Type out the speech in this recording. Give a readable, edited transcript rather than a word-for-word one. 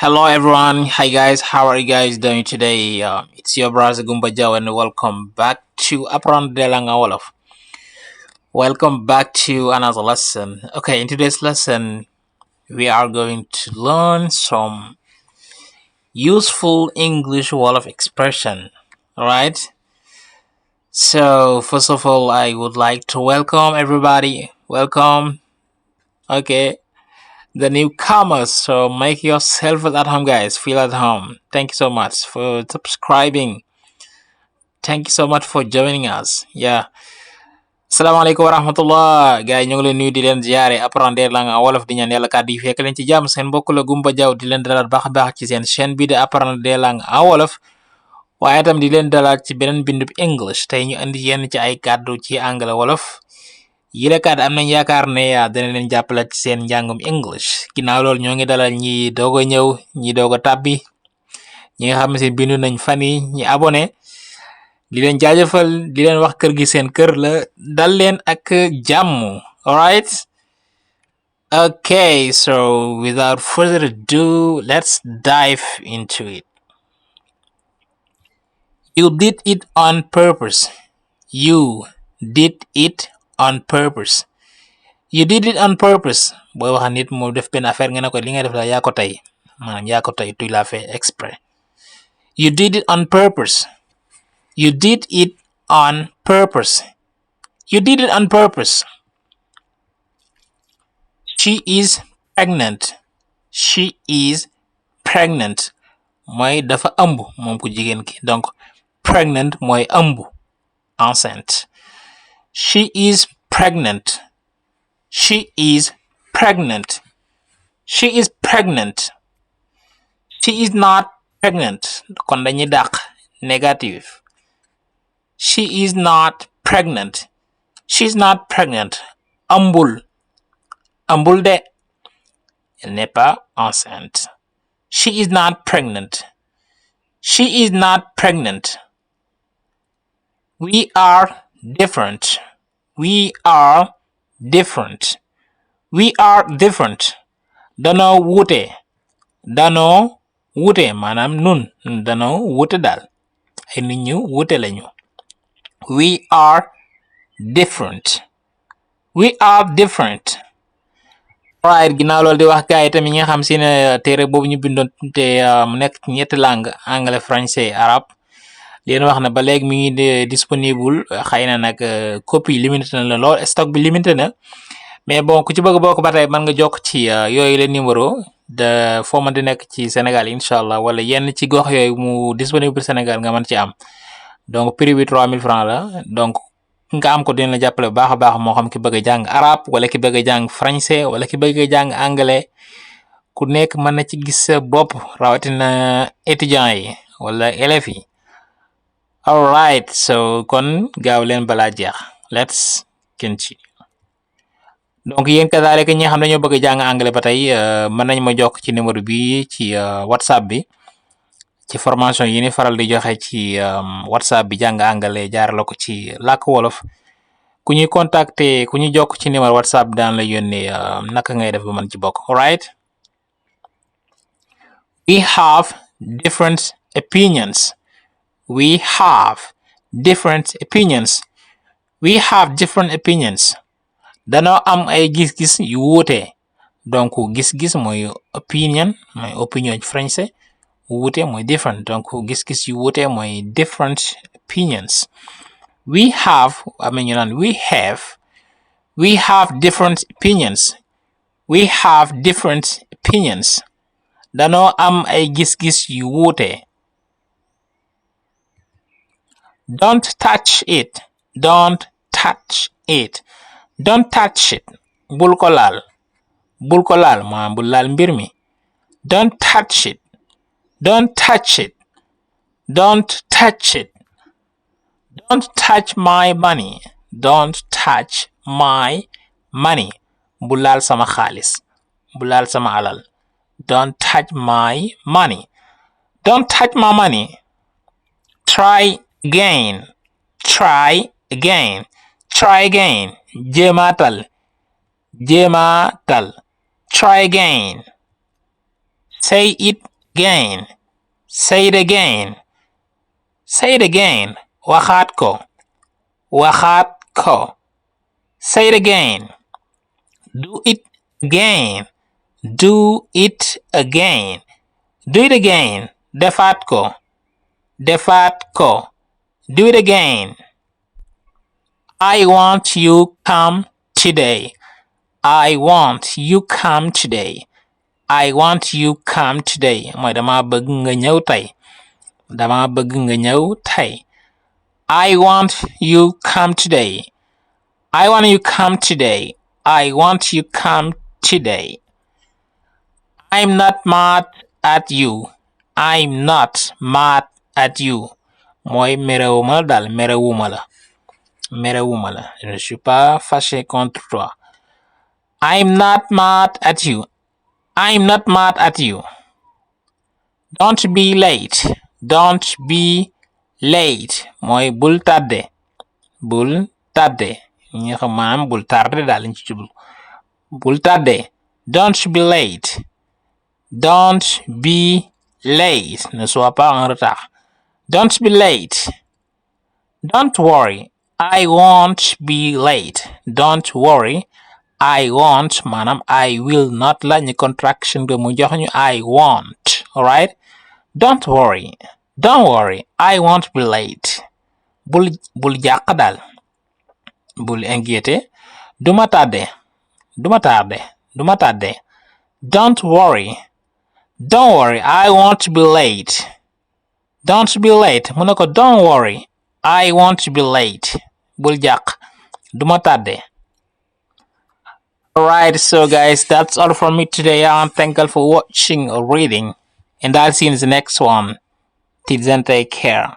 Hello everyone. Hi guys. How are you guys doing today? It's your brother Gumba Jow and welcome back to Wolof. Welcome back to another lesson. Okay, in today's lesson, we are going to learn some useful English Wolof expression. Alright? So, first of all, I would like to welcome everybody. Welcome. Okay. The newcomers. So make yourself at home, guys. Feel at home. Thank you so much for subscribing. Thank you so much for joining us. Yeah. Assalamualaikum warahmatullah. Gars yi ñu ngi leen nuyu di leen ziare apprendre langue wolof di ñaan yàlla kàddu yi fekk leen ci jàmm seen mbokk la Gumba Jaw di leen dalal baax a baax ci seen chaîne bi de apprendre langue wolof waaye itam di leen dalal ci beneen bindub English tey ñu indi yenn ci ay kàddu ci anglais wolof yile kàddu am nañ yaakaar ne dana leen jàppale ci seen njàngum English ginnaaw loolu ñoo ngi dalal ñi doog a ñëw ñi doog a tàbbi ñi nga xam ne si bindu nañ fan yi ñi abonné di leen jaajëfal di leen wax kër gi seen kër la dal leen ak jàmm. Alright? Okay, so without further ado, let's dive into it. You did it on purpose. You did it on purpose. You did it on purpose. Booy wax nit mu def benn affaire nga ne ko li nga def la yaa ko tey maanaam yaa ko tey tu l'as fait exprès. You did it on purpose. You did it on purpose. You did it on purpose. She is pregnant. She is pregnant. Mooy dafa ëmb moom ku jigéen ki donc pregnant mooy ëmb enceinte. She is pregnant. She is pregnant. She is pregnant. She is not pregnant. Kon dañuy dàq négatif. She is not pregnant. She is not pregnant. Ëmbul. Ëmbul de. Elle n'est pas enceinte. She is not pregnant. She is not pregnant. We are different. We are different. We are different. Danoo wuute. Danoo wuute maanaam nun danoo wuute daal ay nit ñu wuute lañu. We are different. We are different. Alright, ginnaaw loolu di wax gaay yi tamit ñi nga xam si ne téere boobu ñu bindoon te mu nekk ci ñetti langue anglais français arabe leen wax na ba léegi mi ngi disponible xëy na nag copie limité na la lool stock bi limité na mais bon ku ci bëgg bokk ba tey mën nga jokk ci yooyu la numéro de foo mën di nekk ci Sénégal incha allah wala yenn ci gox yooyu mu disponible Sénégal nga mën ci am donc prix bi 3000 francs la donc nga am ko dina la jàppale bu baax a baax moo xam ki bëgg a jàng arabe wala ki bëgg a jàng français wala ki bëgg a jàng anglais ku nekk mën na ci gis sa bopp rawatina étudiants yi wala élèves yi. Alright, so kon gaaw leen balaa jeex let's continue. donc yéen kadaalika ñi nga xam ne ñoo bëgg a jàng anglais ba tey mën nañ ma jokk ci numéro bi ci whatsapp bi ci formation yi ni faral di joxe ci whatsapp bi jàng anglais jaarale ko ci làkk wolof ku ñuy contacter ku ñu jokk ci numéro whatsapp daan la yónnee naka ngay def ba mën ci bokk. Alright? We have different opinions. We have different opinions. We have different opinions. Danoo am ay gis-gis yu wuute donc gis-gis mooy opinion mooy opinion ci français wuute mooy different donc gis-gis yu wuute mooy different opinions. We have am na ñu naan we have different opinions. We have different opinions. Danoo am ay gis-gis yu wuute. Don't touch it. Don't touch it. Don't touch it. Bul ko laal. Bul ko laal maanaam bul laal mbir mi. Don't touch it. Don't touch it. Don't touch it. Don't touch my money. Don't touch my money. Bul laal sama xaalis. Bul laal sama alal. Don't touch my money. Don't touch my money. Try again. Try again. Try again. Jéemaatal. Jéemaatal. Try again. Say it again. Say it again. Say it again. Waxaat ko. Waxaat ko. Say it again. Do it again. Do it again. Do it again. Defaat ko. Defaat ko. Do it again. I want you come today. I want you come today. I want you come today. Mooy dama bëgg nga ñëw tey. Dama bëgg nga ñëw tey. I want you come today. I want you come today. I want you come today. I'm not mad at you. I'm not mad at you. Mooy merewuma daal merewuma la. Merewuma la. Je ne suis pas fâché contre toi. I'm not mad at you. I'm not mad at you. Don't be late. Don't be late. Mooy bul tardé. Bul tardé. ñi xam maanaam bul tardé daal lañ ci jublu. Bul tardé. Don't be late. Don't be late. Ne sois pas en retard. Don't be late. Don't worry. I won't be late. Don't worry. I won't maanaam I will not la ñu contraction bi mu jox ñu I won't. Alright? Don't worry. Don't worry. I won't be late. Bul jàq daal. Bul inquiété. Duma tardé. Duma tardé. Duma tardé. Don't worry. Don't worry. I won't be late. Don't be late. Mu ne ko don't worry. I won't be late. Bul jàq. Duma tardé. Alright, so guys, that's all from me today. I'm thankful for watching or reading. And I'll see you in the next one. Till then, take care.